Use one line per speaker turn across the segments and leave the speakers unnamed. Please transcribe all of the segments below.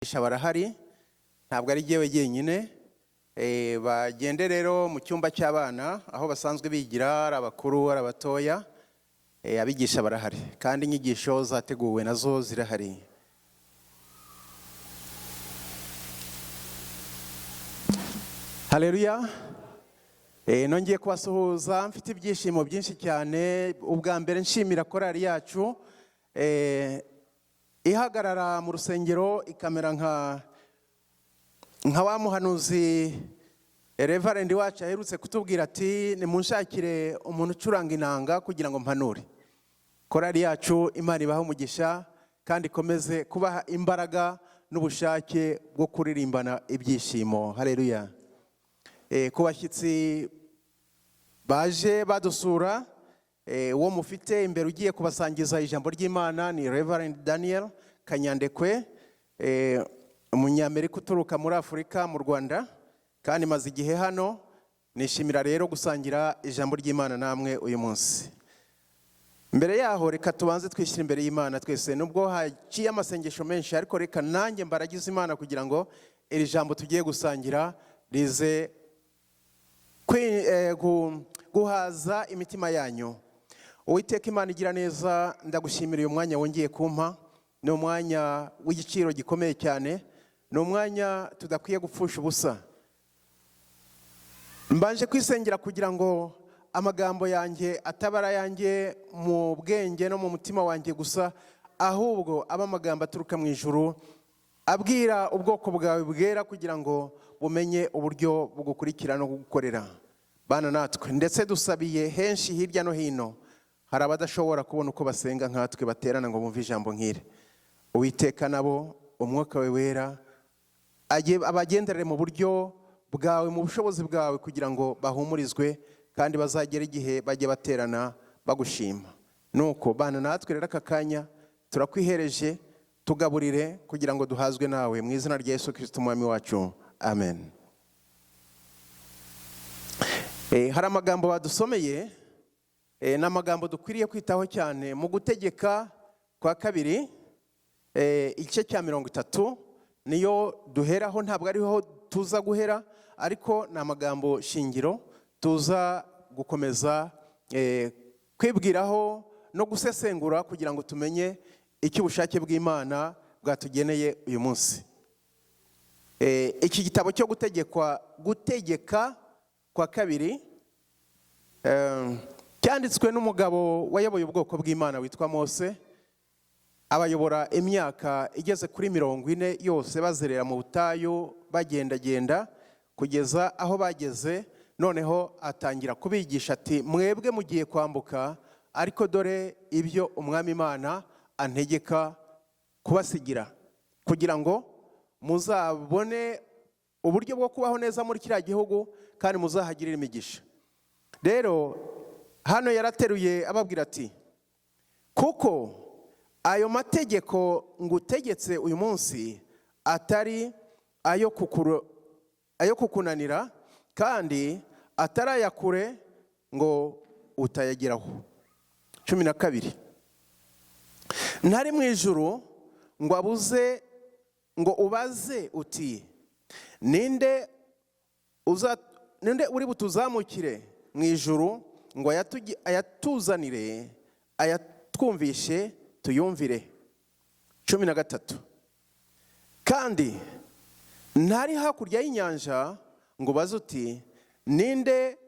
Barahari, ntabwo ari jyewe jyenyine. Bagende rero mu cyumba cy'abana aho basanzwe bigira, ari abakuru ari abatoya. Abigisha barahari kandi inyigisho zateguwe nazo zirahari. Haleluya. Nongeye kubasuhuza mfite ibyishimo byinshi cyane. Ubwa mbere nshimira korali yacu ihagarara mu rusengero ikamera nka wa muhanuzi reverend wacu aherutse kutubwira ati: "Nimunshakire umuntu ucuranga inanga kugira ngo mpanure." Korali yacu, Imana ibahe umugisha kandi ikomeze kubaha imbaraga n'ubushake bwo kuririmbana ibyishimo. Haleluya. Ku bashyitsi baje badusura, uwo mufite imbere ugiye kubasangiza ijambo ry'Imana ni Reverend Daniel Kanyandekwe, umunyamerika uturuka muri Afurika mu Rwanda kandi maze igihe hano. Nishimira rero gusangira ijambo ry'Imana namwe uyu munsi. Mbere yaho, reka tubanze twishyire imbere y'Imana twese. Nubwo haciye amasengesho menshi, ariko reka nanjye mbaragize Imana kugira ngo iri jambo tugiye gusangira rize guhaza imitima yanyu. Uwiteka Imana igira neza, ndagushimira uyu mwanya wongeye kumpa. Ni umwanya w'igiciro gikomeye cyane, ni umwanya tudakwiye gupfusha ubusa. Mbanje kwisengera kugira ngo amagambo yanjye atabara ayanjye mu bwenge no mu mutima wanjye gusa, ahubwo abe amagambo aturuka mu ijuru abwira ubwoko bwawe bwera kugira ngo bumenye uburyo bugukurikira no kugukorera. Bana natwe, ndetse dusabiye henshi hirya no hino hari abadashobora kubona uko basenga nkatwe baterana ngo bumve ijambo nk'iri. Uwiteka, nabo umwuka we wera abagenderere mu buryo bwawe, mu bushobozi bwawe, kugira ngo bahumurizwe kandi bazagere igihe bajye baterana bagushima. Nuko bana natwe rero, aka kanya turakwihereje, tugaburire kugira ngo duhazwe nawe, mu izina rya Yesu Kirisito Umwami wacu, amen. Hari amagambo badusomeye, ni amagambo dukwiriye kwitaho cyane. Mu Gutegeka kwa Kabiri, igice cya 30 niyo duheraho. Ntabwo ariho tuza guhera, ariko ni amagambo shingiro tuza gukomeza kwibwiraho no gusesengura kugira ngo tumenye icyo ubushake bw'Imana bwatugeneye uyu munsi. Iki gitabo cyo Gutegeka kwa Kabiri cyanditswe n'umugabo wayoboye ubwoko bw'Imana witwa Mose, abayobora imyaka igeze kuri 40 yose bazerera mu butayu, bagendagenda kugeza aho bageze. Noneho atangira kubigisha ati: "Mwebwe mugiye kwambuka, ariko dore ibyo Umwami Imana antegeka kubasigira kugira ngo muzabone uburyo bwo kubaho neza muri kiriya gihugu kandi muzahagirire imigisha." Rero hano yarateruye ababwira ati: "Kuko ayo mategeko ngutegetse uyu munsi atari ayo kukunanira kandi atari aya kure ngo utayageraho." 12: "Ntari mu ijuru ngo abuze ngo ubaze uti: 'Ninde uri butuzamukire mu ijuru ngo ayatuzanire, ayatwumvishe tuyumvire?" 13: "Kandi ntari hakurya y'inyanja ngo ubaze uti: 'Ninde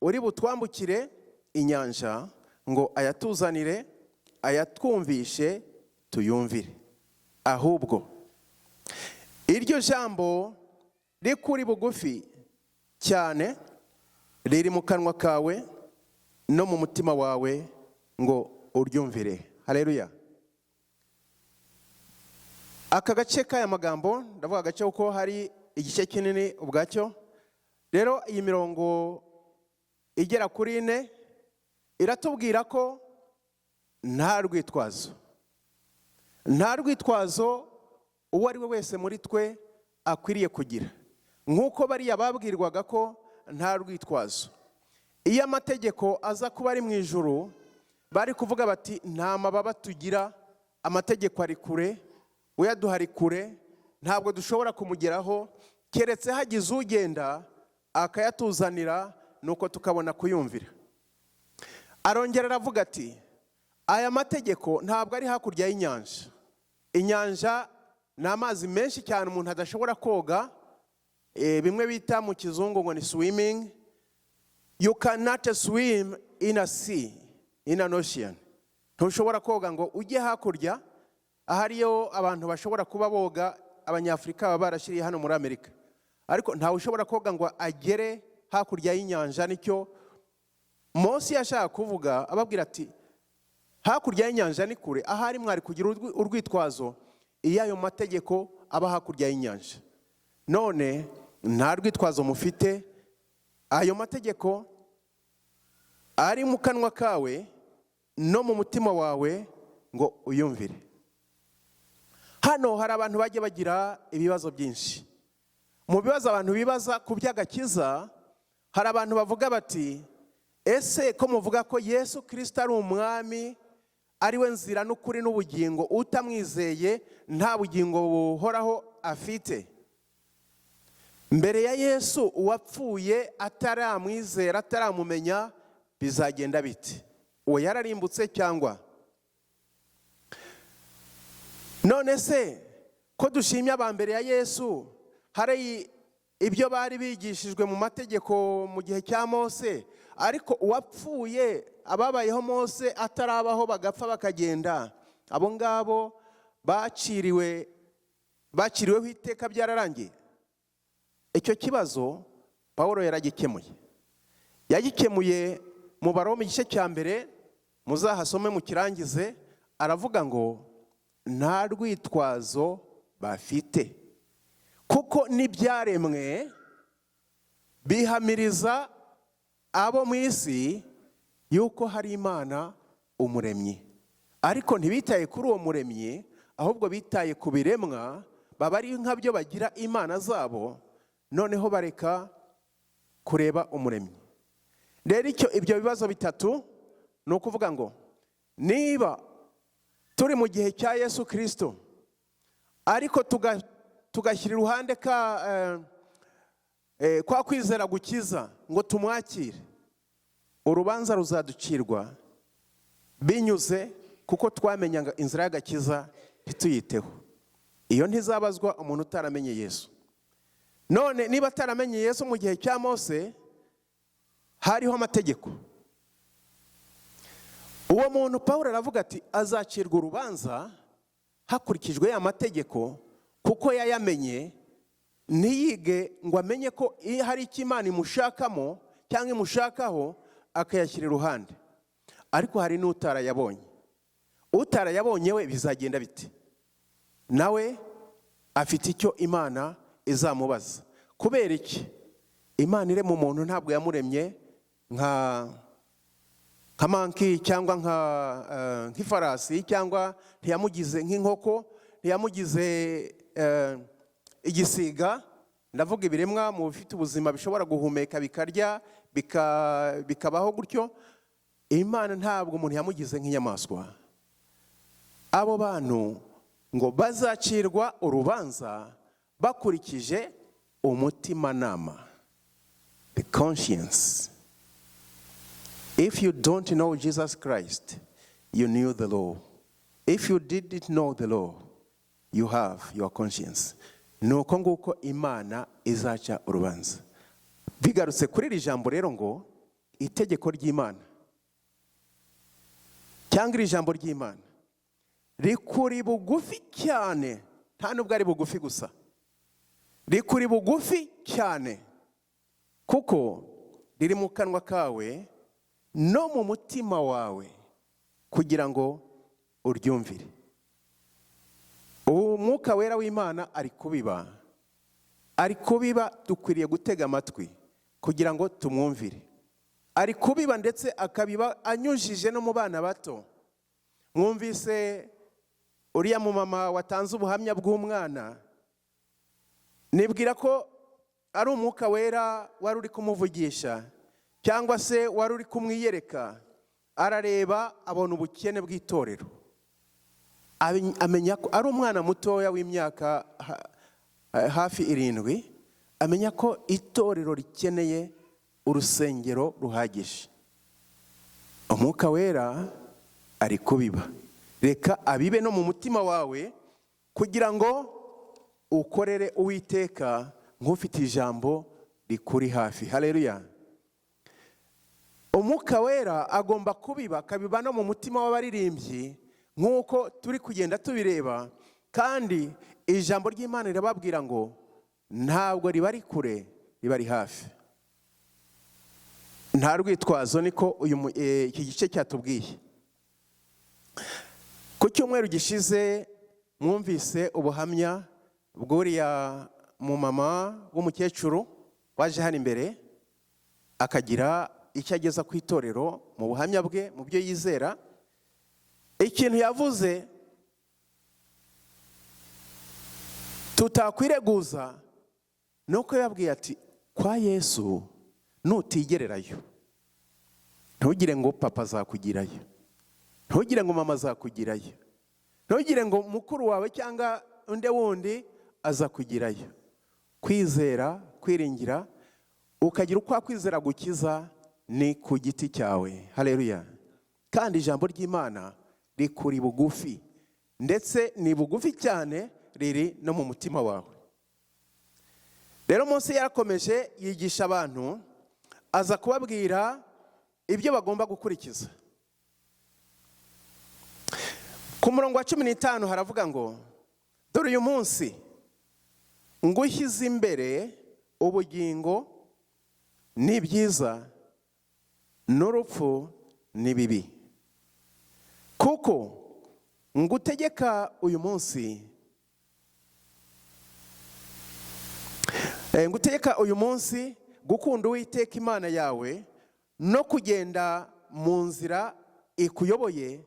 uri butwambukire inyanja ngo ayatuzanire, ayatwumvishe tuyumvire?' Ahubwo iryo jambo rikuri bugufi cyane, riri mu kanwa kawe no mu mutima wawe ngo uryumvire." Haleluya. Aka gace k'aya magambo, ndavuga agace kuko hari igice kinini ubwacyo. Rero iyi mirongo igera kuri ine iratubwira ko nta rwitwazo, nta rwitwazo uwo ari we wese muri twe akwiriye kugira, nk'uko bariya babwirwaga ko nta rwitwazo. Iyo amategeko aza kuba ari mu ijuru, bari kuvuga bati: "Nta mababa tugira, amategeko ari kure, uyaduha ari kure." Ntabwo dushobora kumugeraho keretse hagize ugenda akayatuzanira, nuko tukabona kuyumvira. Arongera aravuga ati: "Aya mategeko ntabwo ari hakurya y'inyanja." Inyanja ni amazi menshi cyane umuntu adashobora koga, bimwe bita mu kizungu ngo ni swimming. You cannot swim in a sea, in an ocean. Ntushobora koga ngo ujye hakurya ahariyo abantu bashobora kuba boga. Abanyafurika baba barashyiriye hano muri Amerika, ariko ntawe ushobora koga ngo agere hakurya y'inyanja. Nicyo Mose yashaka kuvuga, ababwira ati: "Hakurya y'inyanja ni kure. Ahari mwari kugira urwitwazo iyo ayo mategeko aba hakurya y'inyanja. None nta rwitwazo mufite. Ayo mategeko ari mu kanwa kawe no mu mutima wawe ngo uyumvire." Hano hari abantu bajya bagira ibibazo byinshi. Mu bibazo abantu bibaza ku by'agakiza, hari abantu bavuga bati: "Ese ko muvuga ko Yesu Kirisito ari umwami, ari we nzira n'ukuri n'ubugingo, utamwizeye nta bugingo buhoraho afite, mbere ya Yesu uwapfuye ataramwizera, ataramumenya, bizagenda bite? Uwo yararimbutse cyangwa? None se ko dushimye aba mbere ya Yesu, hari ibyo bari bigishijwe mu mategeko mu gihe cya Mose, ariko uwapfuye, ababayeho Mose atarabaho, bagapfa bakagenda, abo ngabo baciriweho iteka, byararangiye?" Icyo kibazo Paul yaragikemuye. Yagikemuye mu Baroma igice cya 1, muzahasome mukirangize. Aravuga ngo nta rwitwazo bafite, kuko n'ibyaremwe bihamiriza abo mu isi yuko hari Imana umuremyi, ariko ntibitaye kuri uwo muremyi, ahubwo bitaye ku biremwa, baba ari nkabyo bagira imana zabo, noneho bareka kureba umuremyi. Rero icyo ibyo bibazo bitatu ni ukuvuga ngo niba turi mu gihe cya Yesu Kirisito, ariko tugashyira iruhande ka kwa kwizera gukiza ngo tumwakire, urubanza ruzaducirwa binyuze kuko twamenyaga inzira y'agakiza ntituyiteho. Iyo ntizabazwa umuntu utaramenye Yesu. None niba ataramenye Yesu mu gihe cya Mose hariho amategeko, uwo muntu Paul aravuga ati azacirwa urubanza hakurikijwe ya mategeko, kuko yayamenye ntiyige ngo amenye ko iyo hari icyo Imana imushakamo cyangwa imushakaho, akayashyira iruhande. Ariko hari n'utarayabonye. Utarayabonye we bizagenda bite? Nawe afite icyo Imana izamubaza. Kubera iki? Imana irema umuntu ntabwo yamuremye nka monkey cyangwa nk'ifarasi, cyangwa ntiyamugize nk'inkoko, ntiyamugize igisiga. Ndavuga ibiremwa mu bifite ubuzima bishobora guhumeka, bikarya, bikabaho gutyo. Imana ntabwo umuntu yamugize nk'inyamaswa. Abo bantu ngo bazacirwa urubanza bakurikije umutimanama, the conscience. If you don't know Jesus Christ, you knew the law. If you didn't know the law, you have your conscience. Ni uko nguko Imana izaca urubanza. Bigarutse kuri iri jambo rero ngo itegeko ry'Imana cyangwa iri jambo ry'Imana rikuri bugufi cyane. Nta nubwo ari bugufi gusa, rikuri bugufi cyane, kuko riri mu kanwa kawe no mu mutima wawe kugira ngo uryumvire. Ubu Mwuka Wera w'Imana ari kubiba, ari kubiba. Dukwiriye gutega amatwi kugira ngo tumwumvire. Ari kubiba, ndetse akabiba anyujije no mu bana bato. Mwumvise uriya mumama watanze ubuhamya bw'umwana. Nibwira ko ari Umwuka Wera wari uri kumuvugisha cyangwa se wari uri kumwiyereka. Arareba abona ubukene bw'itorero, amenya ko ari umwana mutoya w'imyaka hafi 7, amenya ko itorero rikeneye urusengero ruhagije. Umwuka Wera ari kubiba, reka abibe no mu mutima wawe kugira ngo ukorere Uwiteka nk'ufite ijambo rikuri hafi. Haleluya! Umwuka Wera agomba kubiba, akabiba no mu mutima w'abaririmbyi nk'uko turi kugenda tubireba. Kandi ijambo ry'Imana rirababwira ngo ntabwo riba ari kure, riba ari hafi. Nta rwitwazo, niko iki gice cyatubwiye. Ku cyumweru gishize mwumvise ubuhamya bw'uriya mumama w'umukecuru waje hano imbere, akagira icyo ageza ku itorero mu buhamya bwe, mu byo yizera. Ikintu yavuze tutakwireguza ni uko yabwiye ati: "Kwa Yesu nutigererayo, ntugire ngo papa azakugirayo, ntugire ngo mama azakugirayo, ntugire ngo mukuru wawe cyangwa undi wundi azakugirayo." Kwizera, kwiringira, ukagira uko kwizera gukiza ni ku giti cyawe. Haleluya! Kandi ijambo ry'Imana rikuri bugufi, ndetse ni bugufi cyane, riri no mu mutima wawe. Rero munsi yarakomeje yigisha abantu, aza kubabwira ibyo bagomba gukurikiza. Ku murongo wa 15 haravuga ngo: "Dore uyu munsi ngushyize imbere ubugingo n'ibyiza, n'urupfu n'ibibi. Kuko ngutegeka uyu munsi, ngutegeka uyu munsi gukunda Uwiteka Imana yawe no kugenda mu nzira ikuyoboye,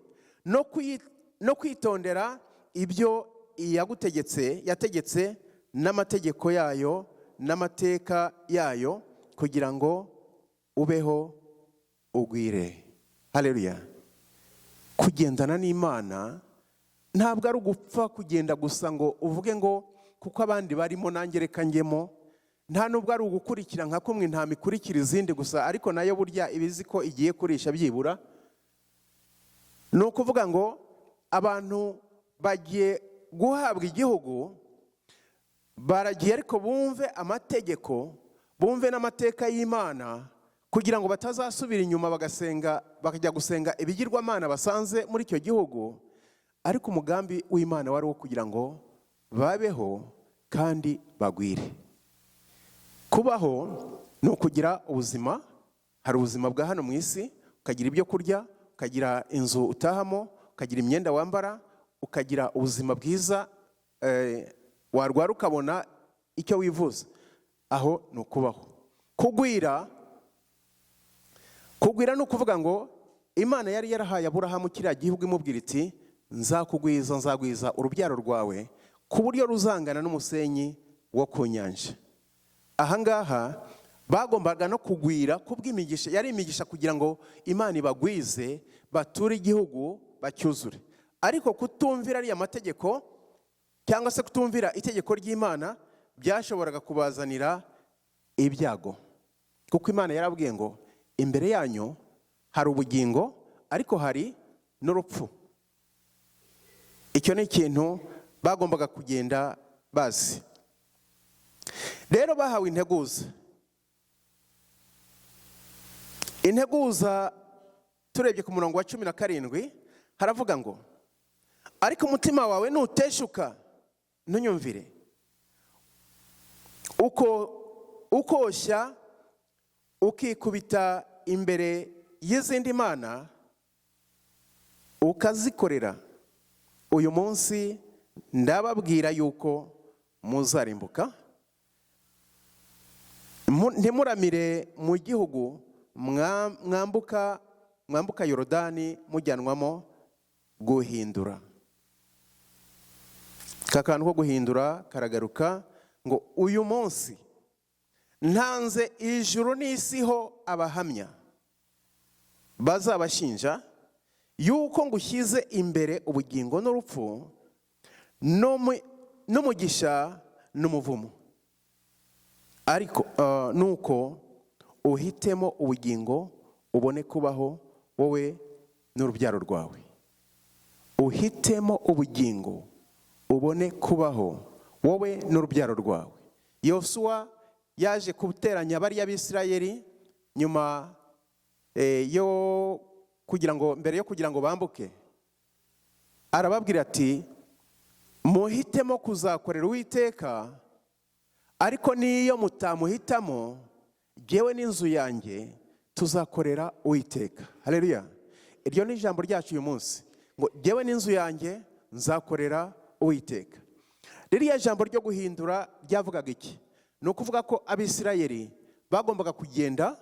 no kwitondera ibyo yagutegetse, yategetse, n'amategeko yayo n'amateka yayo, kugira ngo ubeho ugwire." Haleluya! Kugendana n'Imana ntabwo ari ugupfa kugenda gusa ngo uvuge ngo kuko abandi barimo nanjye reka njyemo. Nta nubwo ari ugukurikira nka kumwe intama ikurikira izindi gusa, ariko nayo burya iba izi ko igiye kurisha byibura. Ni ukuvuga ngo abantu bagiye guhabwa igihugu, baragiye, ariko bumve amategeko, bumve n'amateka y'Imana, kugira ngo batazasubira inyuma bagasenga, bakajya gusenga ibigirwamana basanze muri icyo gihugu. Ariko umugambi w'Imana wari uwo kugira ngo babeho kandi bagwire. Kubaho ni ukugira ubuzima. Hari ubuzima bwa hano mu isi, ukagira ibyo kurya, ukagira inzu utahamo, ukagira imyenda wambara, ukagira ubuzima bwiza, warwara ukabona icyo wivuza. Aho ni ukubaho. Kugwira ni ukuvuga ngo Imana yari yarahaye Aburahamu kiriya gihugu, imubwira iti: "Nzakugwiza, nzagwiza urubyaro rwawe ku buryo ruzangana n'umusenyi wo ku nyanja." Ahangaha bagombaga no kugwira kubw'imigisha, yari imigisha kugira ngo Imana ibagwize, bature igihugu bacyuzure. Ariko kutumvira ariya mategeko cyangwa se kutumvira itegeko ry'Imana byashoboraga kubazanira ibyago, kuko Imana yarabwiye ngo: "Imbere yanyu hari ubugingo, ariko hari n'urupfu." Icyo ni ikintu bagombaga kugenda bazi. Rero bahawe integuza. Integuza, turebye ku murongo wa 17, haravuga ngo: "Ariko umutima wawe nuteshuka ntunyumvire, uko ukoshya ukikubita imbere y'izindi mana ukazikorera, uyu munsi ndababwira yuko muzarimbuka. Ntimuramire mu gihugu mwambuka Yorodani mujyanwamo guhindura." Aka kantu ko guhindura karagaruka, ngo: "Uyu munsi ntanze ijuru n'isi ho abahamya bazabashinja yuko ngushyize imbere ubugingo n'urupfu, n'umugisha n'umuvumo. Ariko nuko uhitemo ubugingo, ubone kubaho, wowe n'urubyaro rwawe. Uhitemo ubugingo, ubone kubaho, wowe n'urubyaro rwawe. Yosuwa yaje guteranya bariya Bisirayeli nyuma yo kugira ngo, mbere yo kugira ngo bambuke, arababwira ati: "Muhitemo kuzakorera Uwiteka, ariko n'iyo mutamuhitamo, jyewe n'inzu yanjye tuzakorera Uwiteka." Haleluya! Iryo ni ijambo ryacu uyu munsi, ngo jyewe n'inzu yanjye nzakorera Uwiteka. Ririya jambo ryo guhindura ryavugaga iki? Ni ukuvuga ko Abisirayeli bagombaga kugenda,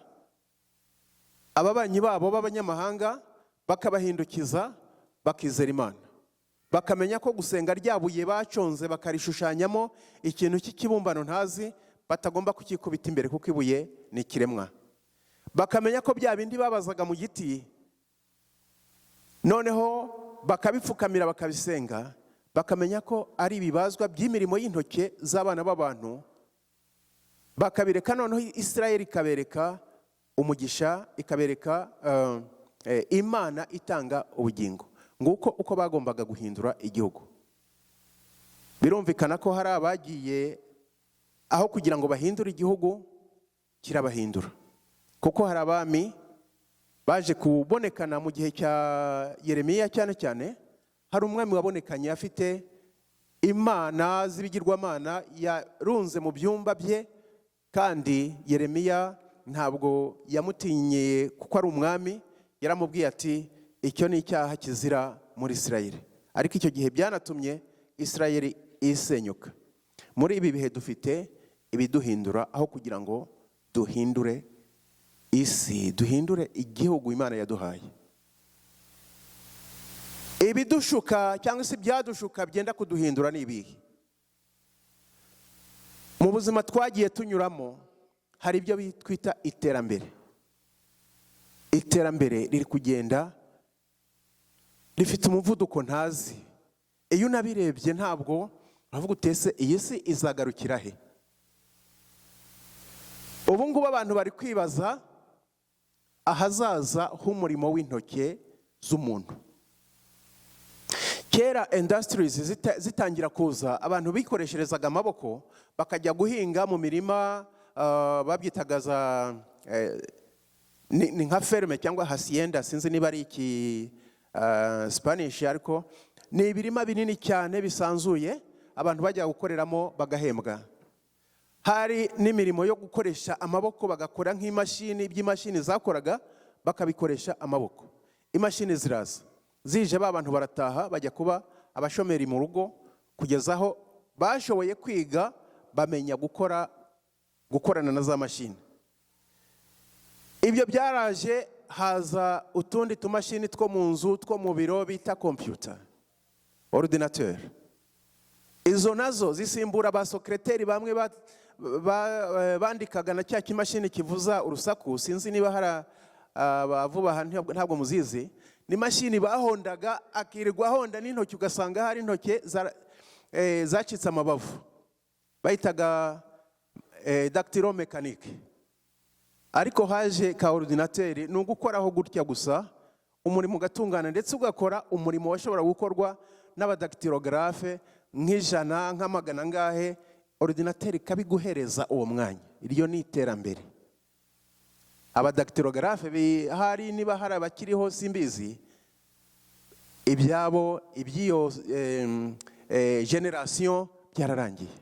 ababanyi babo b'abanyamahanga bakabahindukiza, bakizera Imana, bakamenya ko gusenga rya buye baconze bakarishushanyamo ikintu cy'ikibumbano ntazi batagomba kukikubita imbere, kuko ibuye ni ikiremwa. Bakamenya ko bya bindi babazaga mu giti, noneho bakabipfukamira, bakabisenga, bakamenya ko ari ibibazwa by'imirimo y'intoki z'abana b'abantu, bakabireka. Noneho Isirayeli ikabereka umugisha, ikabereka Imana itanga ubugingo. Nguko uko bagombaga guhindura igihugu. Birumvikana ko hari abagiye aho kugira ngo bahindure igihugu, kirabahindura, kuko hari abami baje kubonekana mu gihe cya Yeremiya. Cyane cyane hari umwami wabonekanye afite imana z'ibigirwamana yarunze mu byumba bye, kandi Yeremiya ntabwo yamutinyiye kuko ari umwami. Yaramubwiye ati: "Icyo ni icyaha kizira muri Isirayeli." Ariko icyo gihe byanatumye Isirayeli isenyuka. Muri ibi bihe dufite ibiduhindura aho kugira ngo duhindure isi, duhindure igihugu Imana yaduhaye. Ibidushuka cyangwa se ibyadushuka byenda kuduhindura ni ibihe? Mu buzima twagiye tunyuramo hari ibyo twita iterambere. Iterambere riri kugenda rifite umuvuduko ntazi. Iyo unabirebye ntabwo uravuga utese iyi si izagarukira he? Ubu ngubu abantu bari kwibaza ahazaza h'umurimo w'intoki z'umuntu. Kera industries zitangira kuza, abantu bikoresherezaga amaboko, bakajya guhinga mu mirima, babyitaga za ni nka ferme cyangwa hacienda, sinzi niba ari iki Spanish, ariko ni ibirima binini cyane bisanzuye abantu bajya gukoreramo bagahembwa. Hari n'imirimo yo gukoresha amaboko, bagakora nk'imashini, iby'imashini zakoraga bakabikoresha amaboko. Imashini ziraza, zije ba bantu barataha, bajya kuba abashomeri mu rugo, kugeza aho bashoboye kwiga, bamenya gukora, gukorana na za mashini. Ibyo byaraje, haza utundi tumashini two mu nzu, two mu biro, bita kompiyuta, ordinateur. Izo nazo zisimbura ba secrétaire bamwe bandikaga na cya kimashini kivuza urusaku. Sinzi niba hari abavuba aha, ntabwo muzizi. Ni imashini bahondaga, akirirwa ahonda n'intoki, ugasanga hari intoki zacitse amabavu. Bayitaga dactylo mécanique. Ariko haje ka ordinateur, ni ugukoraho gutya gusa, umurimo ugatungana, ndetse ugakora umurimo washobora gukorwa n'abadactylographe nk'ijana, nk'amagana angahe, ordinateur ikabiguhereza uwo mwanya. Iryo ni iterambere. Abadactylographe hari niba hari abakiriho simbizi, ibyabo iby'iyo génération byararangiye.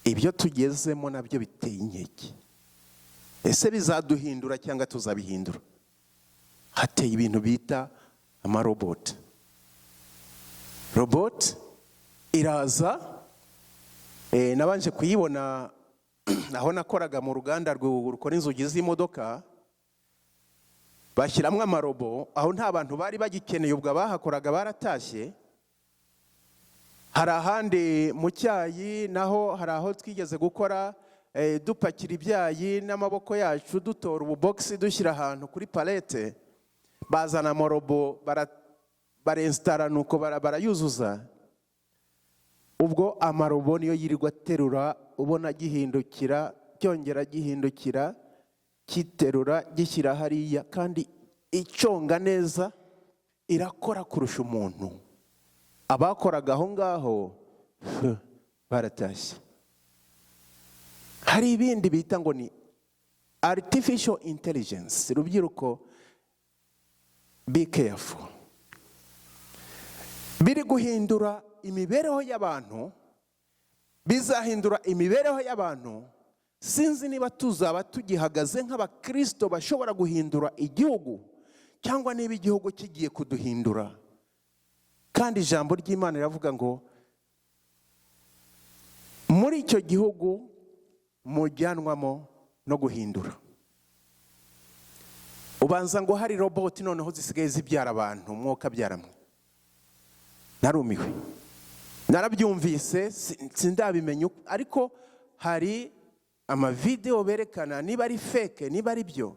Ibyo tugezemo nabyo biteye inkeke. Ese bizaduhindura cyangwa tuzabihindura? Hateye ibintu bita amaroboti. Robot iraza, nabanje kuyibona aho nakoraga mu ruganda rukora inzugi z'imodoka, bashyiramo amarobo. Aho nta bantu bari bagikeneye, ubwo abahakoraga baratashye. Hari ahandi mu cyayi naho, hari aho twigeze gukora, dupakira ibyayi n'amaboko yacu, dutora ububogisi dushyira ahantu kuri palette, bazana amarobo, barensitara, nuko barayuzuza. Ubwo amarobo niyo yirirwa aterura, ubona gihindukira, cyongera gihindukira, kiterura, gishyira hariya, kandi iconga neza, irakora kurusha umuntu. Abakoraga aho ngaho baratashye. Hari ibindi bita ngo ni artificial intelligence. Rubyiruko, be careful. Biri guhindura imibereho y'abantu, bizahindura imibereho y'abantu. Sinzi niba tuzaba tugihagaze nk'abakirisito bashobora guhindura igihugu, cyangwa niba igihugu kigiye kuduhindura. Kandi ijambo ry'Imana riravuga ngo muri icyo gihugu mujyanwamo no guhindura. Ubanza ngo hari roboti noneho zisigaye zibyara abantu. Umwuka abyaramwe, narumiwe, narabyumvise, sindabimenya ariko hari amavidewo berekana, niba ari fake, niba ari byo,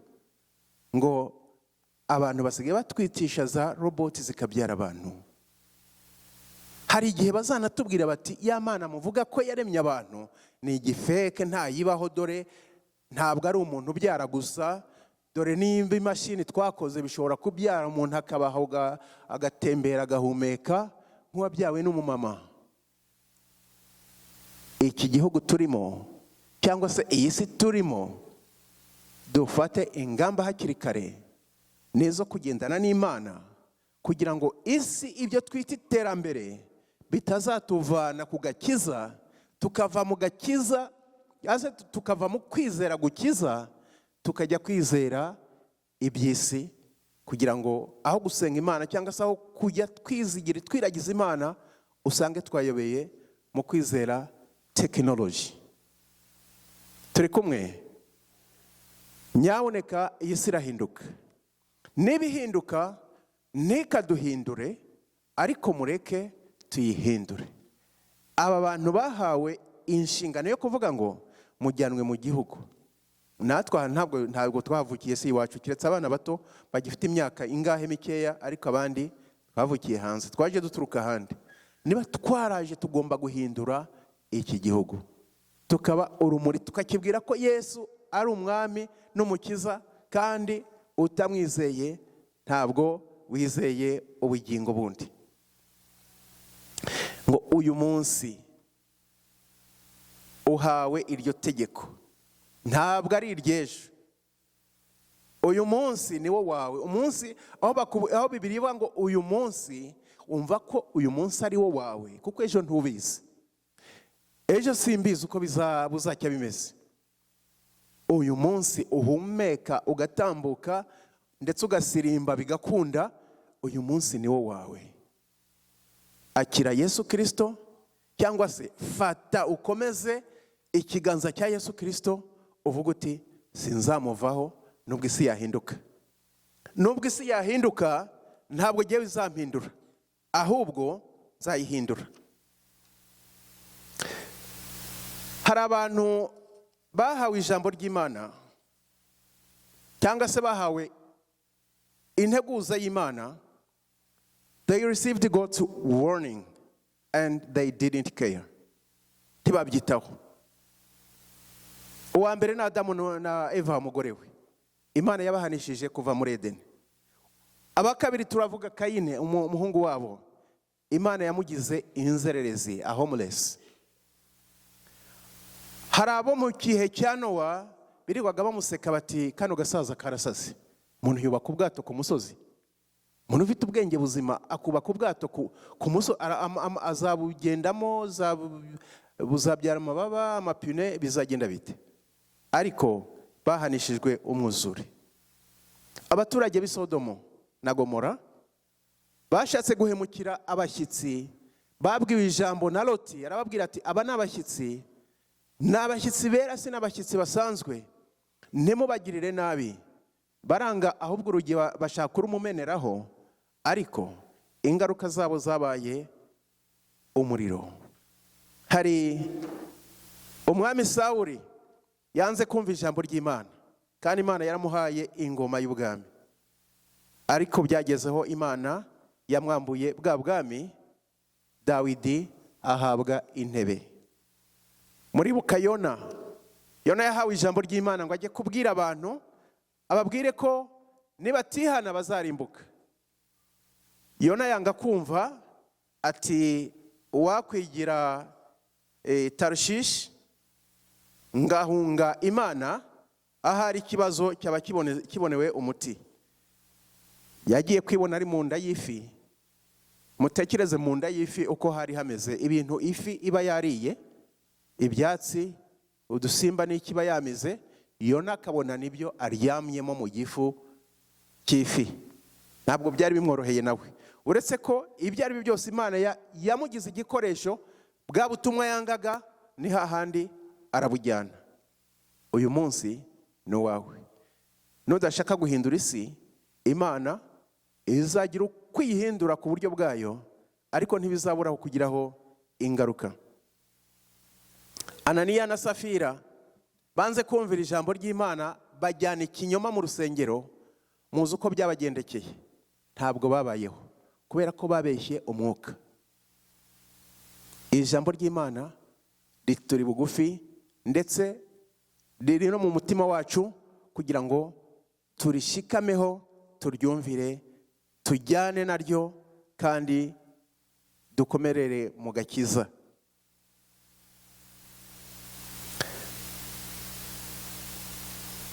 ngo abantu basigaye batwitisha za roboti zikabyara abantu. Hari igihe bazanatubwira bati: "Ya Mana muvuga ko yaremye abantu ni igifake, ntayibaho. Dore ntabwo ari umuntu ubyara gusa, dore nimba imashini twakoze bishobora kubyara umuntu, akabaho, agatembera, agahumeka nk'uwabyawe n'umumama." Iki gihugu turimo, cyangwa se iyi si turimo, dufate ingamba hakiri kare n'izo kugendana n'Imana, kugira ngo isi, ibyo twita iterambere, bitazatuvana ku gakiza, tukava mu gakiza, cyangwa se tukava mu kwizera gukiza, tukajya kwizera iby'isi, kugira ngo aho gusenga Imana, cyangwa se aho kujya twizigira, twiragiza Imana, usange twayobeye mu kwizera tekinoloji. Turi kumwe? Nyaboneka, iyi si irahinduka. Niba ihinduka, ntikaduhindure, ariko mureke tuyihindure. Aba bantu bahawe inshingano yo kuvuga ngo mujyanwe mu gihugu. Natwe aha ntabwo twahavukiye, si iwacu, keretse abana bato bagifite imyaka ingahe mikeya, ariko abandi twavukiye hanze, twaje duturuka ahandi. Niba twaraje, tugomba guhindura iki gihugu, tukaba urumuri, tukakibwira ko Yesu ari umwami n'umukiza, kandi utamwizeye ntabwo wizeye ubugingo bundi. Ngo uyu munsi uhawe iryo tegeko, ntabwo ari iry'ejo. Uyu munsi ni wo wawe. Umunsi aho Bibiliya ivuga ngo uyu munsi, wumva ko uyu munsi ari wo wawe, kuko ejo ntubizi. Ejo simbizi uko buzacya bimeze. Uyu munsi uhumeka, ugatambuka, ndetse ugasirimba bigakunda, uyu munsi ni wo wawe. Akira Yesu Kirisito, cyangwa se fata ukomeze ikiganza cya Yesu Kirisito, uvuga uti: "Sinzamuvaho nubwo isi yahinduka. Nubwo isi yahinduka, ntabwo ngewe izampindura, ahubwo nzayihindura." Hari abantu bahawe ijambo ry'Imana, cyangwa se bahawe integuza y'Imana. They received God's warning and they didn't care, ntibabyitaho. Uwa mbere ni Adamu na Eva umugore we. Imana yabahanishije kuva muri Edeni. Aba kabiri turavuga Kayine, umuhungu wabo. Imana yamugize inzererezi, a homeless. Hari abo mu gihe cya Nowa birirwaga bamuseka bati: "Kano gasaza karasaze. Umuntu yubaka ubwato ku musozi? Umuntu ufite ubwenge buzima akubaka ubwato ku musozi, azabugendamo? Buzabyara amababa, amapine, bizagenda bite?" Ariko bahanishijwe umwuzure. Abaturage b'i Sodomo na Gomora bashatse guhemukira abashyitsi. Babwiwe ijambo na Loti, arababwira ati: "Aba ni abashyitsi, ni abashyitsi bera, si n'abashyitsi basanzwe, ntimubagirire nabi." Baranga, ahubwo urugi bashaka kurumumeneraho, ariko ingaruka zabo zabaye umuriro. Hari umwami Sawuri, yanze kumva ijambo ry'Imana, kandi Imana yaramuhaye ingoma y'ubwami, ariko byagezeho Imana yamwambuye bwa bwami, Dawidi. ahabwa intebe. Muribuka Yona. Yona yahawe ijambo ry'Imana ngo ajye kubwira abantu, ababwire ko nibatihana bazarimbuka. Yona yanga kumva, ati uwakwigira Tarushishi ngahunga Imana, ahari ikibazo cyaba kibonewe umuti. Yagiye kwibona ari mu nda y'ifi. Mutekereze mu nda y'ifi uko hari hameze, ibintu ifi iba yariye, ibyatsi, udusimba n'ikiba yamize. Yona akabona nibyo aryamyemo mu gifu cy'ifi. Ntabwo byari bimworoheye nawe, uretse ko ibyo ari byo byose Imana yamugize igikoresho. Bwa butumwa yangaga ni hahandi arabujyana. Uyu munsi ni uwawe. Nudashaka guhindura isi, Imana izagira ukwihindura ku buryo bwayo, ariko ntibizabura kukugiraho ingaruka. Ananiya na Safira banze kumvira ijambo ry'Imana, bajyana ikinyoma mu rusengero. Muzi uko byabagendekeye, ntabwo babayeho kubera ko babeshye umwuka. Ijambo ry'Imana rituri bugufi, ndetse riri no mu mutima wacu kugira ngo turishikameho, turyumvire, tujyane naryo, kandi dukomerere mu gakiza.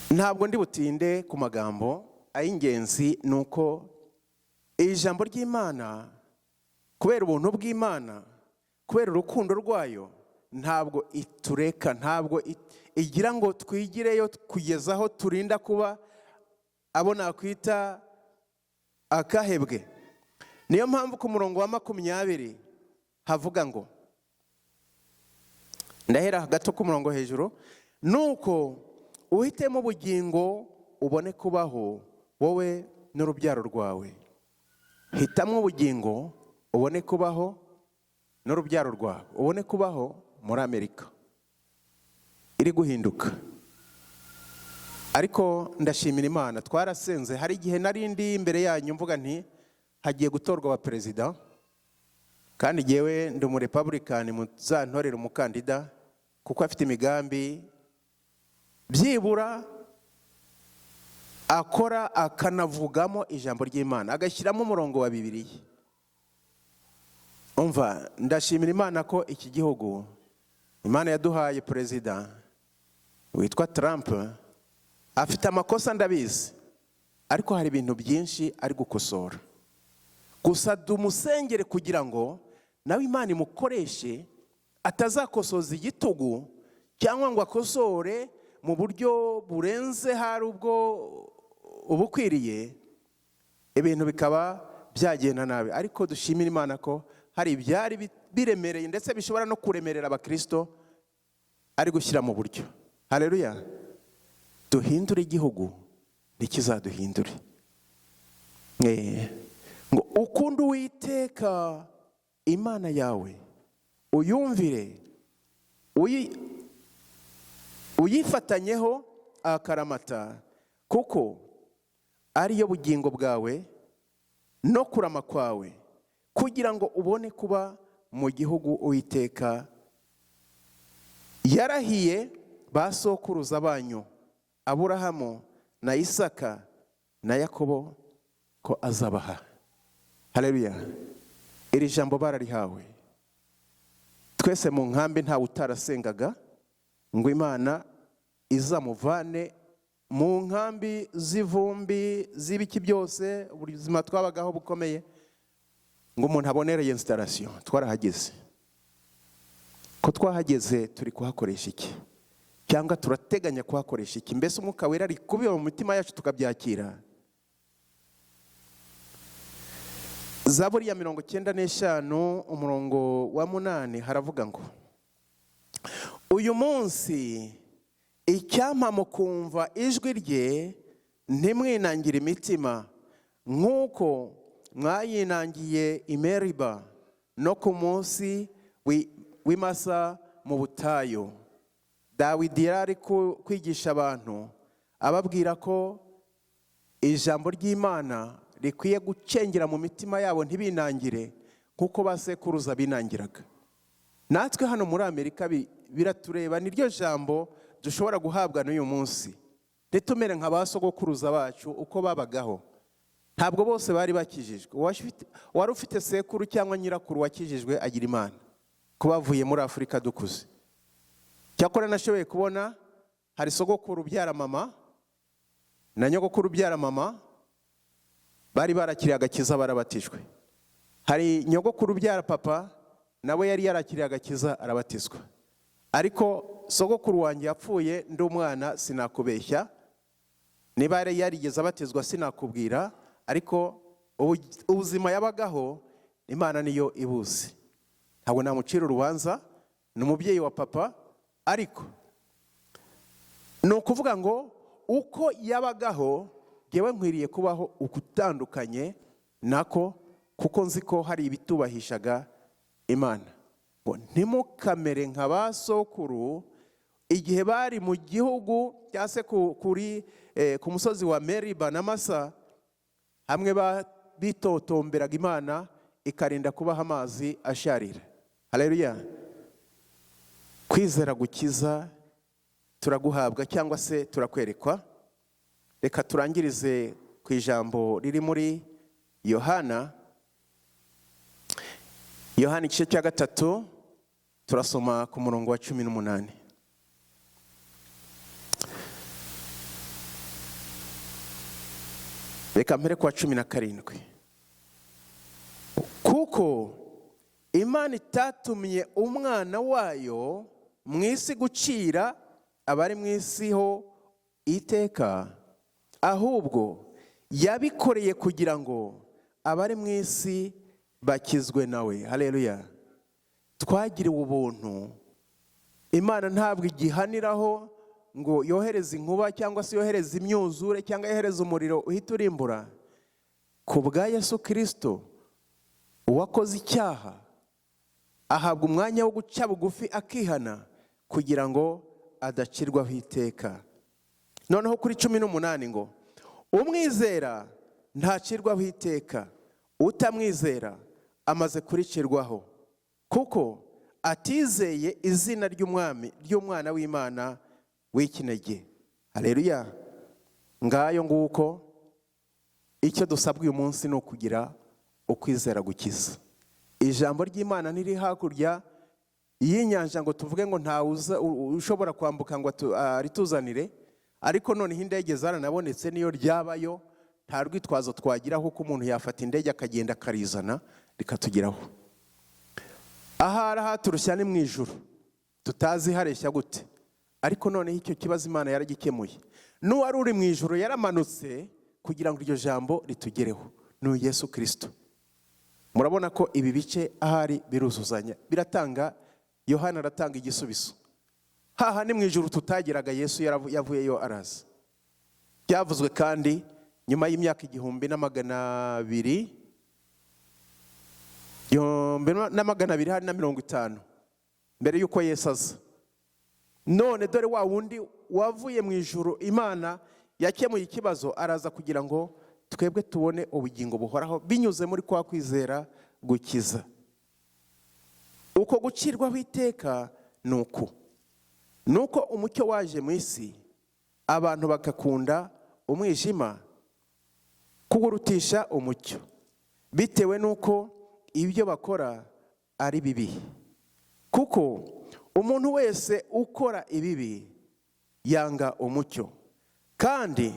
Ntabwo ndi butinde ku magambo ay'ingenzi, ni uko ijambo ry'Imana, kubera ubuntu bw'Imana, kubera urukundo rwayo, ntabwo itureka, ntabwo igira ngo twigireyo kugeza aho turinda kuba abo nakwita akahebwe. Niyo mpamvu ku murongo wa 20 havuga ngo, ndahera gato ku murongo hejuru, nuko uhitemo ubugingo ubone kubaho wowe n'urubyaro rwawe. Hitamo ubugingo ubone kubaho n'urubyaro rwawe, ubone kubaho muri Amerika iri guhinduka. Ariko ndashimira Imana, twarasenze. Hari igihe nari ndi imbere yanyu mvuga nti hagiye gutorwa aba perezida, kandi jyewe ndi umurepublikani, muzantorera umukandida kuko afite imigambi byibura akora, akanavugamo ijambo ry'Imana, agashyiramo umurongo wa Bibiliya. Umva, ndashimira Imana ko iki gihugu Imana yaduhaye perezida witwa Trump. Afite amakosa ndabizi, ariko hari ibintu byinshi ari gukosora. Gusa dumusengere kugira ngo nawe Imana imukoreshe, atazakosoza igitugu cyangwa ngo akosore mu buryo burenze hari ubwo ubukwiriye, ibintu bikaba byagenda nabi. Ariko dushimira Imana ko hari ibyari biremereye, ndetse bishobora no kuremerera abakristo, ari gushyira mu buryo. Haleluya. Duhindure igihugu ntikizaduhindure. Ngo ukunde Uwiteka Imana yawe, uyumvire, uyifatanyeho akaramata, kuko ariyo bugingo bwawe no kurama kwawe, kugira ngo ubone kuba mu gihugu Uwiteka yarahiye ba sokuruza banyu, Aburahamu na Isaka na Yakobo, ko azabaha. Haleluya. Iri jambo bararihawe twese mu nkambi, ntawe utarasengaga ngo Imana izamuvane mu nkambi z'ivumbi z'ibiki byose, ubuzima twabagaho bukomeye, ngo umuntu abonereye installation. Twarahageze. Ko twahageze, turi kuhakoresha iki? Cyangwa turateganya kuhakoresha iki? Mbese umwuka wera ari kubiba mu mitima yacu tukabyakira? Zaburi ya 95 umurongo wa 8 haravuga ngo, uyu munsi icyampa mukumva ijwi rye, ntimwinangire imitima nk'uko mwayinangiye i Meriba no ku munsi w'Imasa mu butayu. Dawidi yari kwigisha abantu, ababwira ko ijambo ry'Imana rikwiye gucengera mu mitima yabo, ntibinangire nk'uko basekuruza binangiraga. Natwe hano muri Amerika biratureba, niryo jambo dushobora guhabwa n'uyu munsi. Ntitumere nka ba sogokuruza bacu uko babagaho. Ntabwo bose bari bakijijwe. Wari ufite sekuru cyangwa nyirakuru wakijijwe agira Imana, kuba bavuye muri Afurika dukuze. Cyakora nashoboye kubona hari sogokuru ubyara mama na nyogokuru ubyara mama bari barakiriye agakiza, barabatijwe. Hari nyogokuru ubyara papa, nawe yari yarakiriye agakiza, arabatizwa. Ariko sogokuru wanjye yapfuye ndi umwana, sinakubeshya niba yari yarigeze abatizwa, sinakubwira. Ariko ubuzima yabagaho, Imana niyo ibuzi. Ntabwo namucira urubanza, ni umubyeyi wa papa. Ariko ni ukuvuga ngo uko yabagaho, ngewe nkwiriye kubaho ukutandukanye nako, kuko nzi ko hari ibitubahishaga Imana. Ngo ntimukamere nka ba sokuru igihe bari mu gihugu cyangwa se kuri ku musozi wa Meriba na Masa, hamwe bitotomberaga Imana ikarinda kubaha amazi asharira. Haleluya! Kwizera gukiza turaguhabwa cyangwa se turakwerekwa. Reka turangirize ku ijambo riri muri Yohana. Yohana igice cya 3, turasoma ku murongo wa 18. Reka mpere ku wa 17. Kuko Imana itatumye umwana wayo mu isi gucira abari mu isi ho iteka, ahubwo yabikoreye kugira ngo abari mu isi bakizwe nawe. Haleluya! Twagiriwe ubuntu. Imana ntabwo igihaniraho ngo yohereze inkuba cyangwa se yohereze imyuzure cyangwa yohereze umuriro uhita urimbura. Ku bwa Yesu Kirisito, uwakoze icyaha ahabwa umwanya wo guca bugufi akihana kugira ngo adacirwaho iteka. Noneho kuri 18 ngo umwizera ntacirwaho iteka, utamwizera amaze kuricirwaho, kuko atizeye izina ry'umwami, ry'umwana w'Imana w'ikinege. Haleluya! Ngayo nguko, icyo dusabwa uyu munsi ni ukugira ukwizera gukiza. Ijambo ry'Imana ntiri hakurya y'inyanja ngo tuvuge ngo ntawe ushobora kwambuka ngo arituzanire. Ariko noneho indege zaranabonetse, niyo ryabayo nta rwitwazo twagira, kuko umuntu yafata indege akagenda akarizana rikatugeraho. Ahari ahaturushya ni mu ijuru, tutazi hareshya gute. Ariko noneho icyo kibazo Imana yaragikemuye. N'uwari uri mu ijuru yaramanutse kugira ngo iryo jambo ritugereho, ni Yesu Kristo. Murabona ko ibi bice ahari biruzuzanya, biratanga. Yohana aratanga igisubizo. Haha ni mu ijuru tutageraga, Yesu yavuyeyo araza. Byavuzwe kandi nyuma y'imyaka 1200, 1200 hari na 50 mbere y'uko Yesu aza. None dore wa wundi wavuye mu ijuru, Imana yakemuye ikibazo, araza kugira ngo twebwe tubone ubugingo buhoraho binyuze muri kwa kwizera gukiza. Uko gucirwaho iteka ni uku: nuko umucyo waje mu isi, abantu bagakunda umwijima kuwurutisha umucyo, bitewe n'uko ibyo bakora ari bibi. Kuko umuntu wese ukora ibibi yanga umucyo, kandi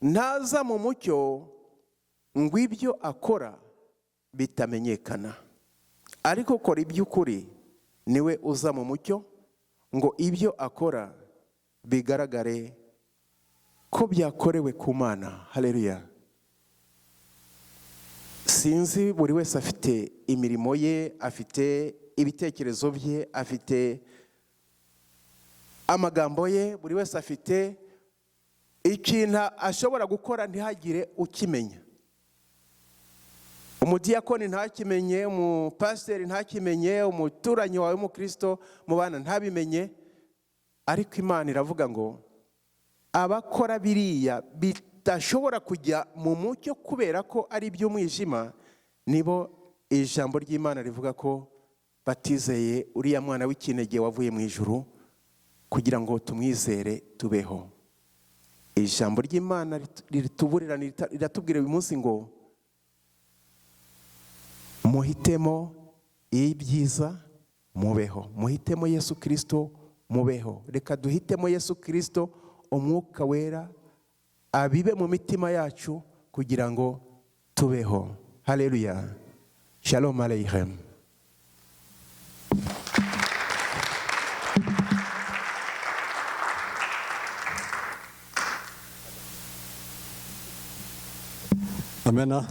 ntaza mu mucyo ngo ibyo akora bitamenyekana. Ariko ukora iby'ukuri niwe uza mu mucyo, ngo ibyo akora bigaragare ko byakorewe ku Mana. Haleluya! Sinzi, buri wese afite imirimo ye, afite ibitekerezo bye, afite amagambo ye. Buri wese afite ikintu ashobora gukora ntihagire ukimenya. Umudiyakoni ntakimenye, umupasiteri ntakimenye, umuturanyi wawe w'umukristo mubana ntabimenye. Ariko Imana iravuga ngo abakora biriya bidashobora kujya mu mucyo kubera ko ari iby'umwijima, nibo ijambo ry'Imana rivuga ko Batizeye uriya mwana w'ikinege wavuye mu ijuru kugira ngo tumwizere tubeho. Ijambo ry'Imana rituburira, riratubwira uyu munsi ngo muhitemo ibyiza mubeho, muhitemo Yesu Kirisito mubeho. Reka duhitemo Yesu Kirisito, Umwuka Wera abibe mu mitima yacu kugira ngo tubeho. Haleluya, shalom aleichem.
Amena.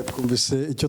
Twumvise icyo.